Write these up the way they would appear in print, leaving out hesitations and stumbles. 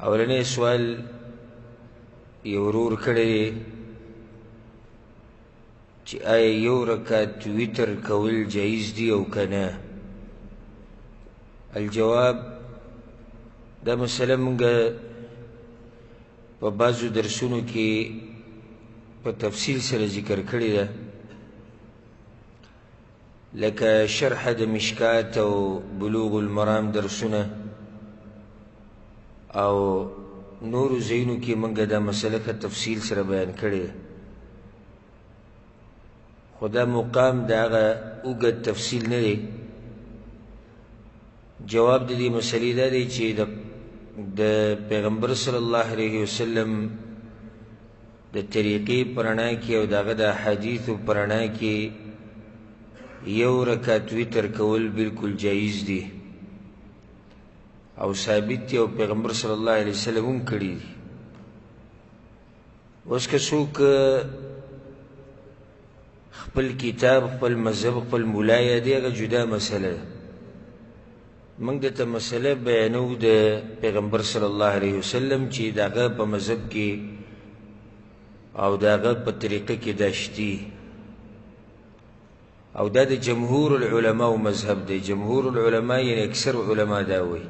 اولنی سوال یو ورور کړی دی چې آیا یو رکعت وتر کول جایز دی او که نه؟ الجواب، دا مسله مونږ په بعضو درسونو کې په تفصیل سره ذکر کړې ده، لکه شرح د مشکات او بلوغ المرام درسونه او نورو ځایونو کې مونږ دا مسله ښه تفصیل سره بیان کړې ده. خو دا مقام د هغه اوږد تفصیل نه دی. جواب د دې مسلې دا دی چې د پیغمبر صلی الله علیه وسلم د طریقې په رڼا کې او د هغه د احادیثو په رڼا کې یو رکعت وتر کول بالکل جایز دی او ثابت دی او پیغمبر صلی الله علیه وسلم هم کړي دي. اوس که څوک خپل کتاب، خپل مذهب، خپل مولا یادوي، هغه جدا مسله ده. موږ درته مسله بیانوو د پیغمبر صلی الله علیه وسلم چې د هغه په مذهب کې او د هغه په طریقه کې دا شتي، او دا د جمهور العلماء مذهب دی. جمهور العلماء یعنی اکثر علما دا وایي،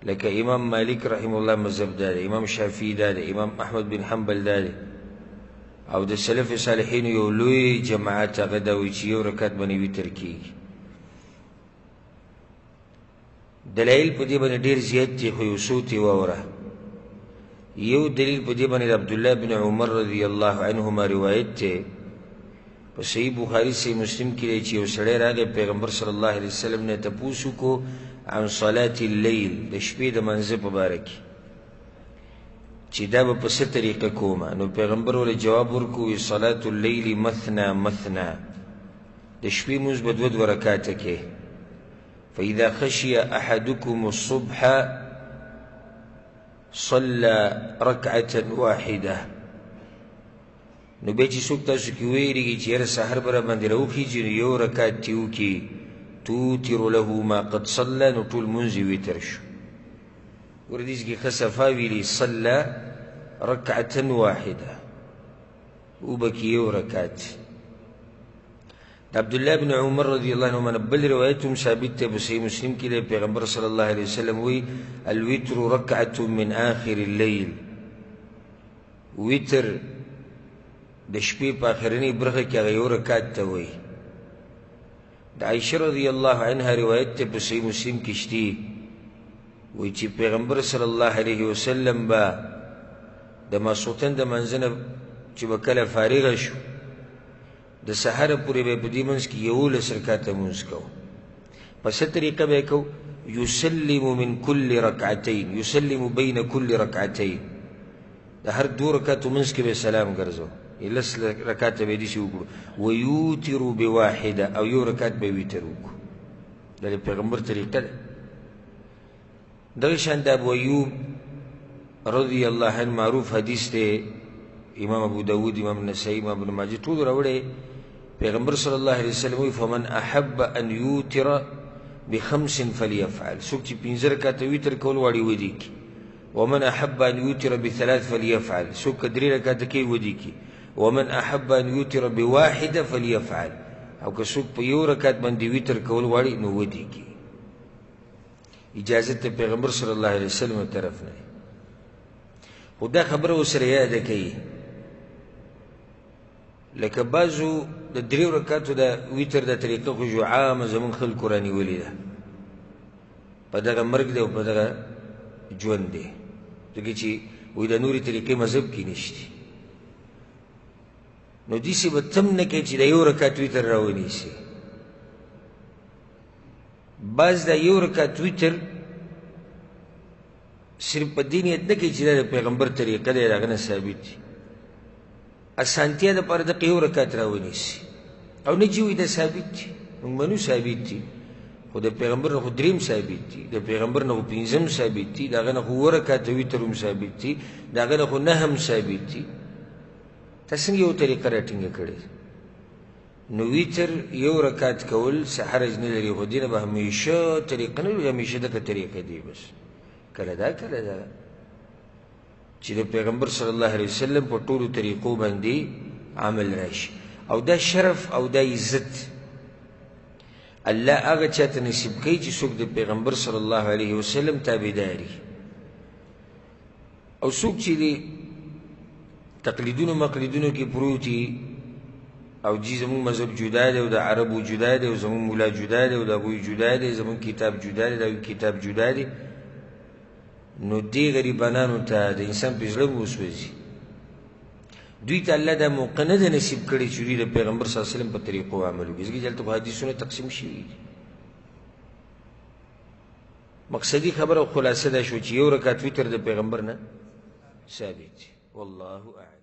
لکه امام مالک رحمه الله مذهب دا دی، امام شافعي دا دی، امام احمد بن حنبل دا دی، او د سلف صالحینو یو لوی جماعت هغه دا وایي چې یو رکعت باندې وتر کېږي. دلایل په دې باندې ډېر زیات دي، خو یو څو ترې واوره. یو دلیل په دې باندې د عبدالله بن عمر رضی الله عنهما روایت دی، په صحیح بخاري صحیح مسلم کې دی چې یو سړی راغی پیغمبر صلی الله علیه وسلم نه تپوس وکړو عن صلاة اللیل، د شپې د منځه په باره کې چې دا به په څه طریقه کومه. نو پیغمبر ورته جواب ورکړو وی صلاة اللیل مثنا مثنا، د شپې لمونځ به دوه دوه رکعته کې. فإذا خشي أحدكم الصبح صلى ركعة واحدة. نو بیا چې څوک تاسو کې ویرېږي چې یاره سحر به راباندې راوخېږي، نو یو رکعت ترې وکړي، توتر له ما قد صلى، نو ټول لمونځ یې وتر شو. ګوره دې کې ښه صفا ویلي صلى رکعة واحدة، وبکې یو رکعت. د عبدالله بن عمر رضی الله عنهما نه بل روایت هم ثابت دی، په صحیح مسلم کې دی، پیغمبر صلی الله علیه وسلم وایي الوتر رکعة من آخر الليل، وتر د شپې په آخرنۍ برخه کې هغه یو رکعت ته وایي. د عایشه رضی الله عنها روایت دی، په صحیح مسلم کې شته، وایي چې پیغمبر صلی الله علیه وسلم به د ماسخوتن د منځ نه چې به کله فارغه شو، د سحره پورې به په دې منځ کې 11 رکعته لمونځ کوو. په څه طریقه به یې کوو؟ یسلم من کل رکعتین، یسلم بین کل رکعتین، د هر دوو رکعتو منځ کې به سلام ګرځو، لس رکعته به یې داسې وکړو، ویوتر بواحده، او یو رکعت به یې وتر وکړو. دا د پیغمبر طریقه ده. دغه شان د ابو ایوب رضی الله عنه معروف حدیث دی، امام ابو داود، امام نسائی، امام ابن ماجه ټول راوړی. پیغمبر صلی الله علیه وسلم وایي فمن احب ان یوتر بخمس فلیفعل، څوک چې پنځه رکعته وتر کول غواړي ودې کړي. ومن احب ان یوتر بثلاث فلیفعل، څوک که درې رکعته کوي ودې کړي. ومن احب ان یوتر بواحده فلیفعل، او که څوک په یو رکعت باندې وتر کول غواړي نو ودې کړي. اجازه ته پیغمبر صلی الله علیه وسلم طرف نه. خو دا خبره ورسره یاده کوي، لکه بعضو د دریو رکعتو د وتر د طریقه خو جو عامه زموږ خلکو رانیولې ده، په دغه مرګ دی او په دغه ژوند دی، ځکه چې وایي د نورې طریقې مذهب کې نشته. نو داسې به تم نه کوي چې د یو رکعت وتر راونیسي. بعض دا یو رکعت وتر صرف په دې نیت نه کوي چې دا د پیغمبر طریقه دی، د هغه نه ثابت دي. اسانتیا دپاره دقه یو رکعت راونیسي، او نه چې وایي دا ثابت دي، موږ منو ثابت دي، خو د پیغمبر نه خو دریم ثابت دي، د پیغمبر نه خو پنځم ثابت دي، د هغه نه خو اووه رکعته وتر هم ثابت دي، د هغه نه خو نهه هم ثابت دي. تا څنګه یو طریقه راټینګه کړې؟ نو وتر یو رکعت کول څه حرج نه لري، خو دې نه به همیشه طریقه نه وي، همیشه دغه طریقه دی. بس کله دا کله دا، چې د پیغمبر صلی الله علیه وسلم په ټولو طریقو باندې عمل راشي. او دا شرف او دا عزت الله هغه چاته نصیب کوي چې څوک د پیغمبر صلی الله علیه وسلم تابعداري، او څوک چې د تقلیدونو مقلیدونو کې پروت وي او جی زموږ مذهب جدا دی او د عربو جدا دی او زموږ ملا جدا دی او د هغوی جدا دی، زموږ کتاب جدا دی، د هغوی کتاب جدا دی، نو دې غریبانانو ته د انسان په زړه وسوځي. دوی ته الله دا موقع نه ده نصیب کړې چې دوی د پیغمبر صلی الله علیه وسلم په طریقو عمل وکړي، ځکه چې هلته خو حدیثونه تقسیم شوي دي. مقصدي خبره او خلاصه دا شو چې یو رکعت وتر د پیغمبر نه ثابت دی. والله اعلم.